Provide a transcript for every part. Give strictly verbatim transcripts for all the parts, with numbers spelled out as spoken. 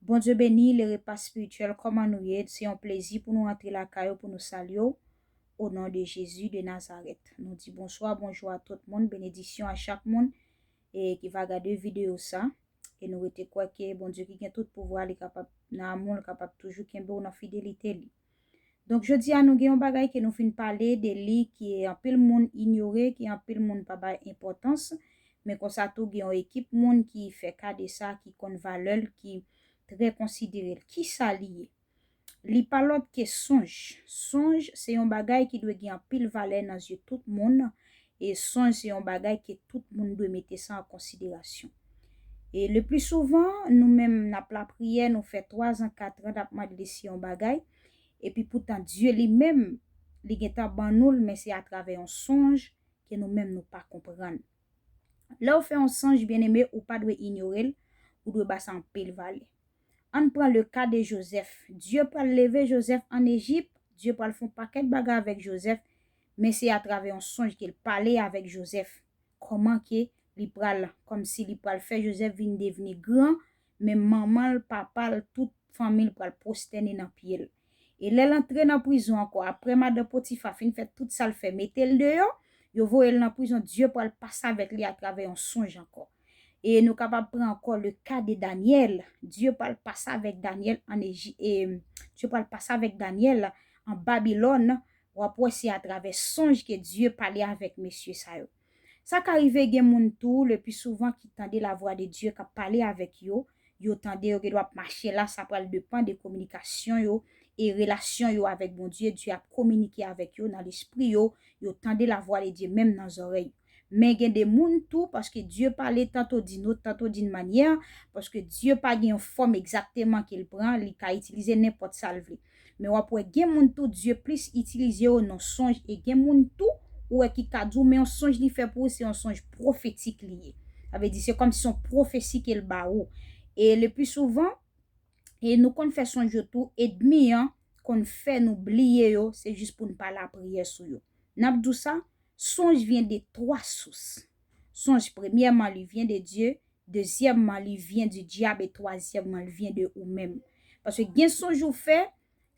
Bondye beni le repa espirityèl, kòman nou ye? Se yon plezi pou nou rantre lakay ou pou nou salye w. O non de Jezi de Nazarèt. Nou di bonswa, bonjou a tout moun, benediksyon a chak moun e ki va gade videyo sa. E nou rete kwè ke Bondye ki gen tout pouvwa, li kapab nan amou, li kapab toujou kenbe w nan fidelite li. Donk, jodi a, nou gen yon bagay ke nou fin pale de li, ke anpil moun inyore, ke anpil moun pa bay enpòtans, men konsa tou gen yon ekip moun ki fè ka de sa, ki konn valè l, ki trè konsidere l. Kisa li ye? Li pa lòt ke sonj. Sonj se yon bagay ki dwe gen anpil valè nan zye tout moun, e sonj se yon bagay ke tout moun dwe mete sa an konsiderasyon. E le pli souvan, nou menm n ap lapriyè, nou fè twa zan, kat an n ap mande Lesye yon bagay, epi poutan Dye li menm, li gentan ban nou l, men se atravè yon sonj ke nou menm nou pa konprann. Lè w fè yon sonj, byeneme, ou pa dwe inyore l, ou dwe ba sa anpil valè. Ann pran le ka de Jozèf. Dye pral leve Jozèf ann Ejip, Dye pral fè yon pakèt bagay avèk Jozèf, men se atravè yon sonj ke l pale avèk Jozèf. Kòman ke li pral, kòmsi li pral fè Jozèf vin devni gran, men manman l, papa l, tout fanmi l pral pwostène nan pye l. E lè l antre nan prizon ankò, apre madan Potifa fin fè tout sa l fè, mete l deyò, yo voye l nan prizon, Dye pral pase avèk li atravè yon sonj ankò. E nou kapab pran ankò le ka de Danyèl. Dye pral pase avèk Danyèl ann Eji-, e, Dye pral pase avèk Danyèl an Babilòn. W ap wè se atravè sonj ke Dye pale avèk mesye sa yo. Sa ka rive gen moun tou, le pli souvan, ki tande lavwa de Dye k ap pale avèk yo. Yo tande, yo gendwa ap mache la, sa pral depann de kominikasyon yo e relasyon yo avèk Bondye. Dye ap kominike avèk yo nan lespri yo, yo tande lavwa de Dye menm nan zòrèy yo. Men gen de moun tou, paske Dye pale tanto d'une autre, tanto d'une manière, paske Dye pa gen yon fòm egzakteman ke l pran, li ka itilize nenpòt sa l vle. Men w ap wè gen moun tou, Dye plis itilize yo nan sonj, e gen moun tou, ou wè ki ka di w, men yon sonj li fè pou ou, se yon sonj pwofetik li ye. Sa vle di, se kòmsi se yon pwofesi ke l ba ou. E le pli souvan, e nou konn fè sonj yo tou, edmi an konn fè nou bliye yo, se jis pou n pa lapriyè sou yo. N ap di w sa, sonj vyen de twa sous. Sonj, premyèman, li vyen de Dye, dezyèmman, li vyen di dyab, e twazyèmman, li vyen de ou menm. Paske gen sonj ou fè,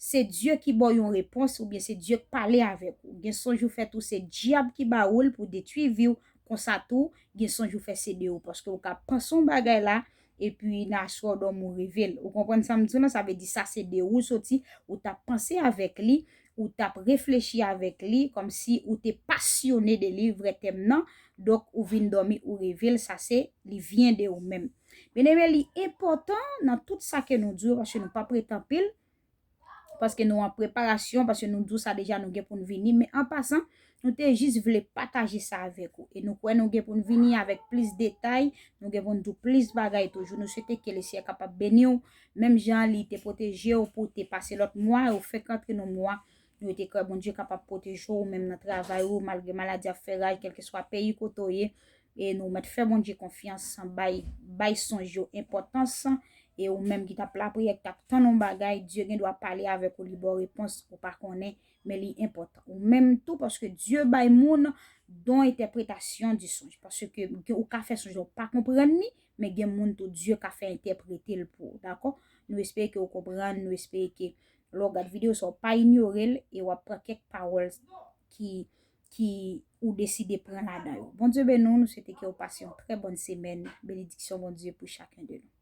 se Dye ki ba w yon repons, oubyen se Dye k pale avèk ou. Gen sonj ou fè tou, se dyab ki ba ou l pou detwi vi w. Konsa tou, gen sonj ou fè, se de ou. Paske ou ka panse yon bagay la, epi nan aswè w dòmi, ou reve l. Ou konprann sa m di w lan? Sa vle di sa se de ou soti, ou t ap panse avèk li, ou t ap reflechi avèk li, kòmsi ou te pasyone de li, vrè tèm nan. Donk, ou vin dòmi, ou reve l, sa se, li vyen de ou menm. Byeneme, li enpòtan nan tout sa ke nou di yo, paske nou p ap rete anpil, paske nou an preparasyon, paske nou di w sa deja, nou gen pou n vini, men an pasan, nou te jis vle pataje sa avèk ou. E nou kwè nou gen pou n vini avèk plis detay, nou gen pou n di w plis bagay toujou. Nou swete ke Leseyè kapab beni w, menm jan li te pwoteje w pou w te pase lòt mwa, e ou fenk antre nan mwa. Nou te kwè Bondye kapab pwoteje w, menm nan travay ou, malgre maladi ap fè raj, kèlkeswa peyi kote w ye. E nou mèt fè Bondye konfyans, bay, bay sonj yo enpòtans. E ou menm ki t ap lapriyè, ki t ap tann yon bagay, Dye gen dwa pale avèk ou, li ba w repons ou pa konnen, men li enpòtan. Ou menm tou, paske Dye bay moun don entèpretasyon di sonj. Paske gen, ou ka fè sonj la, ou pa konprann li, men gen moun tou, Dye ka fè entèprete l pou ou, dakò? Nou espere ke ou konprann, nou espere ke lè w gad videyo sa, ou pa inyore l e w ap pran kèk pawòl ki, ki ou deside pran ladan yo. Bondye beni w, nou swete ke w pase yon trè bòn semèn. Benediksyon Bondye pou chaken de nou.